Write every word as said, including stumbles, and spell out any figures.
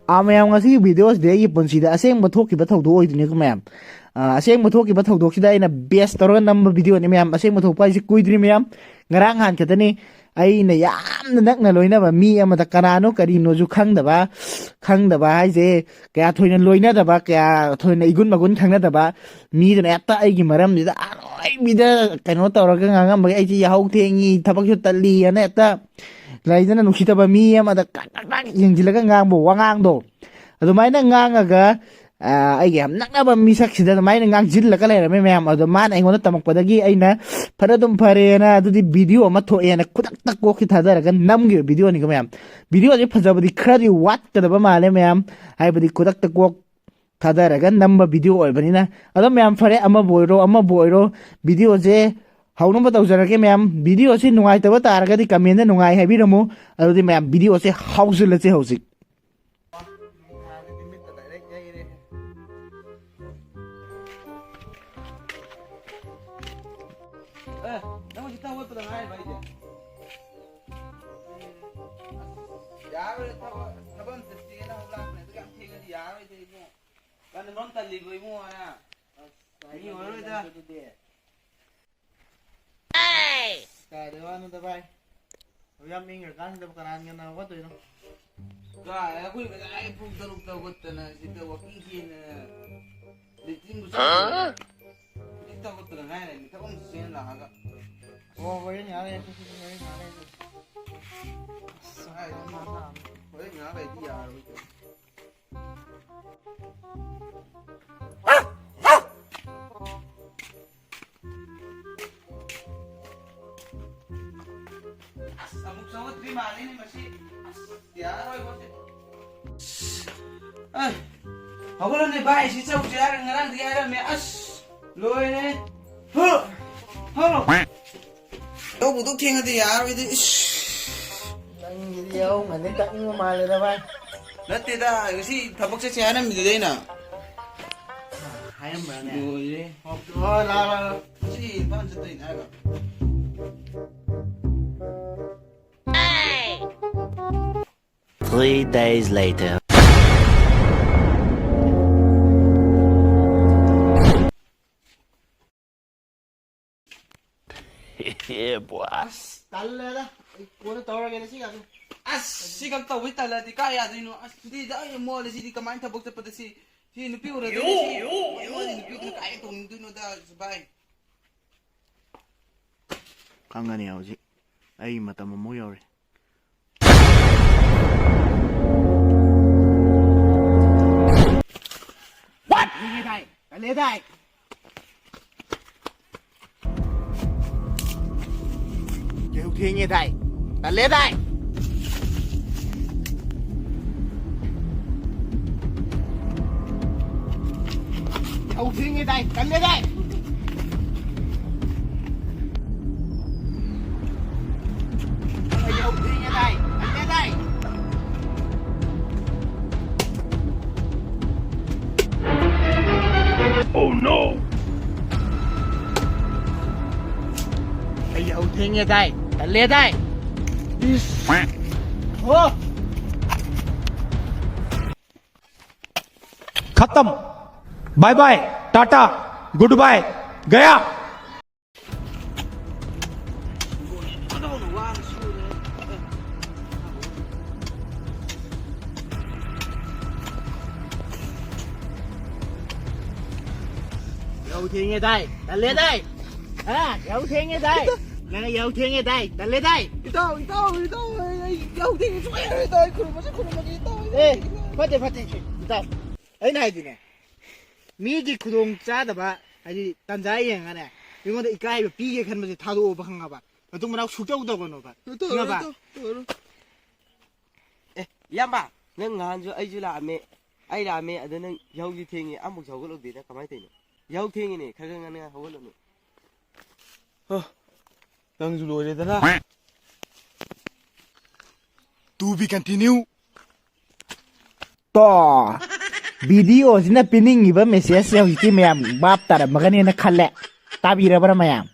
ꯑꯥ, ꯃꯌꯥꯝ, ꯉꯁꯤꯒꯤ ꯚꯤꯗꯤꯑꯣꯁꯤꯗꯤ ꯑꯩꯒꯤ ꯄꯨꯟꯁꯤꯗ ꯑꯁꯦꯡꯕ ꯊꯣꯛꯈꯤꯕ ꯊꯧꯗꯣꯛ ꯑꯣꯏꯗꯣꯏꯅꯤꯀꯣ, ꯃꯌꯥꯝ꯫ ꯑꯥ, ꯑꯁꯦꯡꯕ ꯊꯣꯛꯈꯤꯕ ꯊꯧꯗꯣꯛꯁꯤꯗ ꯑꯩꯅ ꯕꯦꯁ ꯇꯧꯔꯒ ꯅꯝꯕ ꯚꯤꯗꯤꯑꯣꯅꯤ, ꯃꯌꯥꯝ꯫ ꯑꯁꯦꯡꯕ ꯊꯣꯛꯄ ꯍꯥꯏꯁꯦ ꯀꯨꯏꯗ꯭ꯔꯤ, ꯃꯌꯥꯝ꯫ ꯉꯔꯥꯡ ꯅꯍꯥꯟ ꯈꯛꯇꯅꯤ꯫ ꯑꯩꯅ ꯌꯥꯝꯅ ꯅꯛꯅ ꯂꯣꯏꯅꯕ ꯃꯤ ꯑꯃꯗ, ꯀꯅꯥꯅꯣ ꯀꯔꯤꯅꯣꯁꯨ ꯈꯪꯗꯕ, ꯈꯪꯗꯕ ꯍꯥꯏꯁꯦ, ꯀꯌꯥ ꯊꯣꯏꯅ ꯂꯣꯏꯅꯗꯕ, ꯀꯌꯥ ꯊꯣꯏꯅ ꯏꯒꯨꯟ ꯃꯒꯨꯟ ꯈꯪꯅꯗꯕ ꯃꯤꯗꯨꯅ ꯍꯦꯛꯇ ꯑꯩꯒꯤ ꯃꯔꯝꯁꯤꯗ ꯑꯔꯣꯏꯕꯤꯗ ꯀꯩꯅꯣ ꯇꯧꯔꯒ ꯉꯥꯡꯉꯝꯕꯒꯤ, ꯑꯩꯁꯦ ꯌꯥꯍꯧ ꯊꯦꯡꯉꯤ, ꯊꯕꯛꯁꯨ ꯇꯜꯂꯤ ꯍꯥꯏꯅ ꯍꯦꯛꯇ, ꯂꯩꯗꯅ, ꯅꯨꯡꯁꯤꯗꯕ ꯃꯤ ꯑꯃꯗ ꯀꯛ ꯀꯛ ꯀꯛ ꯌꯦꯡꯁꯤꯜꯂꯒ ꯉꯥꯡꯕ ꯋꯥꯉꯥꯡꯗꯣ, ꯑꯗꯨꯃꯥꯏꯅ ꯉꯥꯡꯉꯒ, ꯑ, ꯑꯩꯒꯤ ꯌꯥꯝ ꯅꯛꯅꯕ ꯃꯤꯁꯛꯁꯤꯗ ꯑꯗꯨꯃꯥꯏꯅ ꯉꯥꯡꯁꯤꯜꯂꯒ ꯂꯩꯔꯝꯃꯦ, ꯃꯌꯥꯝ꯫ ꯑꯗꯣ ꯃꯥꯅ ꯑꯩꯉꯣꯟꯗ ꯇꯝꯃꯛꯄꯗꯒꯤ ꯑꯩꯅ, "ꯐꯔꯦ, ꯑꯗꯨꯝ ꯐꯔꯦꯅ, ꯑꯗꯨꯗꯤ ꯚꯤꯗꯤꯑꯣ ꯑꯃ ꯊꯣꯛꯑꯦꯅ" ꯈꯨꯗꯛꯇ ꯀꯣꯛꯁꯤ ꯊꯥꯗꯔꯒ ꯅꯝꯈꯤꯕ ꯚꯤꯗꯤꯑꯣꯅꯤꯀꯣ, ꯃꯌꯥꯝ꯫ ꯚꯤꯗꯤꯑꯣꯁꯦ ꯐꯖꯕꯗꯤ ꯈꯔꯗꯤ ꯋꯥꯠꯀꯗꯕ ꯃꯥꯜꯂꯦ, ꯃꯌꯥꯝ, ꯍꯥꯏꯕꯗꯤ ꯈꯨꯗꯛꯇ ꯀꯣꯛ ꯊꯥꯗꯔꯒ ꯅꯝꯕ ꯚꯤꯗꯤꯑꯣ ꯑꯣꯏꯕꯅꯤꯅ꯫ ꯑꯗꯣ, ꯃꯌꯥꯝ, ꯐꯔꯦ, ꯑꯃꯕꯨ ꯑꯣꯏꯔꯣ, ꯑꯃꯕꯨ ꯑꯣꯏꯔꯣ, ꯚꯤꯗꯤꯑꯣꯁꯦ ꯍꯧꯅꯕ ꯇꯧꯖꯔꯒꯦ, ꯃꯌꯥꯝ꯫ ꯚꯤꯗꯤꯑꯣꯁꯦ ꯅꯨꯡꯉꯥꯏꯇꯕ ꯇꯥꯔꯒꯗꯤ ꯀꯃꯦꯟꯗ "ꯅꯨꯡꯉꯥꯏ" ꯍꯥꯏꯕꯤꯔꯝꯃꯨ꯫ ꯑꯗꯨꯗꯤ, ꯃꯌꯥꯝ, ꯚꯤꯗꯤꯑꯣꯁꯦ ꯍꯧꯖꯤꯜꯂꯁꯦ ꯍꯧꯖꯤꯛ꯫ ꯑꯦ, ꯅꯪ ꯍꯧꯖꯤꯛꯇ ꯍꯧꯒꯠꯄꯗ ꯉꯥꯏꯔꯤꯕ ꯍꯥꯏꯁꯦ? ꯌꯥꯔꯣꯏ, ꯊꯕꯛ, ꯊꯕꯛ ꯑꯃ ꯆꯠꯁꯦꯅ ꯍꯧꯒꯠꯂꯛꯄꯅꯦ꯫ ꯑꯗꯨꯛ ꯌꯥꯝ ꯊꯦꯡꯉꯗꯤ ꯌꯥꯔꯣꯏꯗ, ꯏꯕꯨꯡꯉꯣ꯫ ꯀꯟꯅ ꯃꯔꯣꯝ ꯇꯜꯂꯤꯕ ꯏꯕꯨꯡꯉꯣ, ꯅꯪ꯫ ꯑꯁ, ꯃꯤ ꯑꯣꯏꯔꯣꯏꯗ꯫ ꯑꯗꯨꯗꯤ꯫ ꯀꯥꯏꯗꯩ ꯋꯥꯅꯣꯗ, ꯚꯥꯏ? ꯍꯧꯖꯤꯛ ꯌꯥꯝ ꯏꯪꯈ꯭ꯔꯀꯥꯟꯁꯤꯗ ꯀꯅꯥꯅ ꯉꯟꯅ ꯍꯧꯒꯠꯇꯣꯏꯅꯣ? ꯀꯥꯏ, ꯑꯩꯈꯣꯏ ꯉꯁꯥꯏ ꯄꯨꯡ ꯇꯔꯨꯛꯇ ꯍꯧꯒꯠꯇꯅ ꯁꯤꯗ walking ꯆꯦꯟꯗꯅ, latrine ꯕꯨ ꯆꯪꯗꯅ꯫ ꯍꯧꯖꯤꯛꯇ ꯍꯧꯒꯠꯄꯗ ꯉꯥꯏꯔꯤ, ꯊꯕꯛ ꯑꯃ ꯆꯦꯟ ꯂꯥꯛꯑꯒ꯫ ꯑꯣ, ꯍꯣꯔꯦꯟ ꯉꯥꯏꯍꯥꯛ ꯂꯩꯔ ꯆꯠꯁꯤ, ꯍꯣꯔꯦꯟ ꯉꯥꯏꯍꯥꯛ ꯂꯩꯔ ꯆꯠꯁꯤ꯫ ꯑꯁ, ꯀꯥꯏꯗꯩꯅꯣ? ꯍꯣꯔꯦꯟ ꯉꯥꯏꯍꯥꯛ ꯂꯩꯔꯗꯤ ꯌꯥꯔꯣꯏ꯫ ꯑꯁ, ꯑꯃꯨꯛ ꯆꯪꯉꯛꯇ꯭ꯔꯤ ꯃꯥꯜꯂꯦꯅꯦ ꯃꯁꯤ꯫ ꯑꯁ, ꯌꯥꯔꯣꯏꯕꯣ ꯁꯤ꯫ ꯑꯩ, ꯍꯧꯒꯠꯂꯣꯅꯦ ꯚꯥꯏ, ꯁꯤ ꯆꯧꯁꯦ ꯍꯥꯏꯔ ꯉꯔꯥꯡꯗꯒꯤ ꯍꯥꯏꯔꯝꯃꯦ꯫ ꯑꯁ, ꯂꯣꯏꯔꯦ꯫ ꯍꯨ! ꯍꯧꯔꯣ꯫ ꯇꯧꯕꯗꯣ ꯊꯦꯡꯉꯗꯤ ꯌꯥꯔꯣꯏꯗ, ꯏꯁ꯫ ꯅꯪꯒꯤꯗꯤ ꯌꯥꯍꯧ ꯉꯟꯅ ꯀꯛꯅꯤꯡꯕ ꯃꯥꯜꯂꯦꯗ, ꯚꯥꯏ꯫ ꯅꯠꯇꯦꯗ, ꯉꯁꯤ ꯊꯕꯛ ꯆꯠꯁꯦ ꯍꯥꯏꯔꯝꯃꯤꯗꯨꯗꯤ ꯑꯩꯅ꯫ ꯍꯥꯏꯔꯝꯕ꯭ꯔꯅꯦ? ꯂꯣꯏꯔꯦ꯫ ꯑꯣ, ꯂꯥꯛꯑꯣ, ꯂꯥꯛꯑꯣ, ꯂꯥꯛꯑꯣ꯫ ꯉꯁꯤ ꯏꯝꯐꯥꯜ ꯆꯠꯇꯣꯏꯅꯦ ꯍꯥꯏꯔꯒ꯫ Three days later. ꯑꯁ, ꯇꯜꯂꯦꯗ꯫ ꯑꯩ ꯀꯣꯟꯅ ꯇꯧꯔꯒꯦꯗ ꯁꯤꯒ ꯑꯗꯨꯝ꯫ ꯑꯁ, ꯁꯤꯈꯛ ꯇꯧꯕꯩ ꯇꯜꯂꯗꯤ ꯀꯥꯏ ꯌꯥꯗꯣꯏꯅꯣ? ꯑꯁ, ꯁꯤꯗꯤ ꯑꯩ ꯃꯣꯠꯂꯦ꯫ ꯁꯤꯗꯤ ꯀꯃꯥꯏꯅ ꯊꯕꯛ ꯆꯠꯄꯗ ꯁꯤ, ꯁꯤ ꯅꯨꯄꯤ ꯎꯔꯗꯤ ꯁꯤ, ꯃꯣꯠꯂꯦ꯫ ꯅꯨꯄꯤꯗꯨꯅ ꯀꯥꯏ ꯇꯣꯡꯅꯤꯡꯗꯣꯏꯅꯣꯗ, ꯚꯥꯏ? ꯈꯪꯒꯅꯤ ꯍꯧꯖꯤꯛ꯫ ꯑꯩꯒꯤ ꯃꯇꯝ ꯑꯃꯨꯛ ꯌꯧꯔꯦ꯫ ꯊꯦꯡꯉꯦ ꯗꯥꯏ, ꯇꯜꯂꯦ ꯗꯥꯏ꯫ ꯌꯥꯍꯧ ꯊꯦꯡꯉꯦ ꯗꯥꯏ, ꯇꯜꯂꯦ ꯗꯥꯏ꯫ ꯌꯥꯍꯧ ꯊꯦꯡꯉꯦ ꯗꯥꯏ, ꯇꯜꯂꯦ ꯗꯥꯏ꯫ ꯌꯥꯍꯧ ꯊꯦꯡꯉꯦ ꯗꯥꯏ, ꯇꯜꯂꯦ ꯗꯥꯏ꯫ Oh no! ꯑꯩ ꯌꯥꯍꯧ ꯊꯦꯡꯉꯦ ꯗꯥꯏ, ꯇꯜꯂꯦ ꯗꯥꯏ꯫ ꯏꯁ꯫ ꯑꯣ꯫ खत्म। Bye bye, tata, good bye, गया। ꯌꯥꯍꯧ ꯊꯦꯡꯉꯦ ꯗꯥꯏ, ꯇꯜꯂꯦ ꯗꯥꯏ꯫ ꯍꯥ? ꯌꯥꯍꯧ ꯊꯦꯡꯉꯦ ꯗꯥꯏ꯫ ꯅꯪ ꯌꯥꯍꯧ ꯊꯦꯡꯉꯦ ꯗꯥꯏ, ꯇꯜꯂꯦ ꯗꯥꯏ꯫ ꯏꯇꯥꯎ, ꯏꯇꯥꯎ, ꯏꯇꯥꯎ, ꯑꯩ, ꯑꯩ ꯌꯥꯍꯧ ꯊꯦꯡꯉꯦ ꯁꯨꯡꯌꯥ ꯌꯥꯔꯣꯏ, ꯏꯇꯥꯎ, ꯑꯩ ꯈꯨꯔꯨꯝꯕꯁꯨ ꯈꯨꯔꯨꯝꯃꯒꯦ, ꯏꯇꯥꯎ, ꯑꯩ ꯑꯦ, ꯌꯥꯍꯧ ꯊꯦꯡꯉꯦ꯫ ꯐꯠꯇꯦ, ꯐꯠꯇꯦ, ꯏꯇꯥꯎ꯫ ꯑꯩꯅ ꯍꯥꯏꯗꯤꯅꯦ, ꯃꯤꯒꯤ ꯈꯨꯗꯣꯡ ꯆꯥꯗꯕ, ꯍꯥꯏꯗꯤ ꯇꯟꯖꯥ ꯌꯦꯡꯉꯒꯅꯦ, ꯑꯩꯉꯣꯟꯗ ꯏꯀꯥꯏꯕ ꯄꯤꯒꯦ ꯈꯟꯕꯁꯦ ꯊꯥꯗꯣꯛꯑꯣꯕ, ꯈꯪꯉꯕ? ꯃꯇꯨꯡ ꯃꯅꯥꯎ ꯁꯨꯛꯇꯧ ꯇꯧꯒꯅꯣꯕ, ꯇꯧꯔꯣꯏ, ꯈꯪꯉꯕ? ꯇꯧ-, ꯇꯧꯔꯣꯏ꯫ ꯑꯦ, ꯏꯌꯥꯝꯕ, ꯅꯪ ꯅꯍꯥꯟꯁꯨ ꯑꯩꯁꯨ ꯂꯥꯛꯑꯝꯃꯦ, ꯑꯩ ꯂꯥꯛꯑꯝꯃꯦ, ꯑꯗ ꯅꯪ ꯌꯥꯍꯧꯁꯨ ꯊꯦꯡꯉꯤ, ꯑꯃꯨꯛꯁꯨ ꯍꯧꯒꯠꯂꯛꯇꯦ, ꯅꯪ ꯀꯃꯥꯏꯅ ꯇꯧꯔꯤꯅꯣ? ꯌꯥꯍꯧ ꯊꯦꯡꯉꯤꯅꯦ, ꯈꯔ ꯈꯔ ꯉꯟꯅ ꯍꯧꯒꯠꯂꯨꯅꯦ꯫ ꯍ, ꯅꯪꯁꯨ ꯂꯣꯏꯔꯦꯗꯅ꯫ To be continue. ꯇꯣ, ꯚꯤꯗꯤꯑꯣꯁꯤꯅ ꯄꯤꯅꯤꯡꯉꯤꯕ ꯃꯦꯁꯦꯖꯁꯦ ꯍꯧꯖꯤꯛꯇꯤ ꯃꯌꯥꯝ ꯚꯥꯞ ꯇꯥꯔꯝꯃꯒꯅꯦꯅ ꯈꯜꯂꯦ꯫ ꯇꯥꯕꯤꯔꯕ꯭ꯔꯥ ꯃꯌꯥꯝ?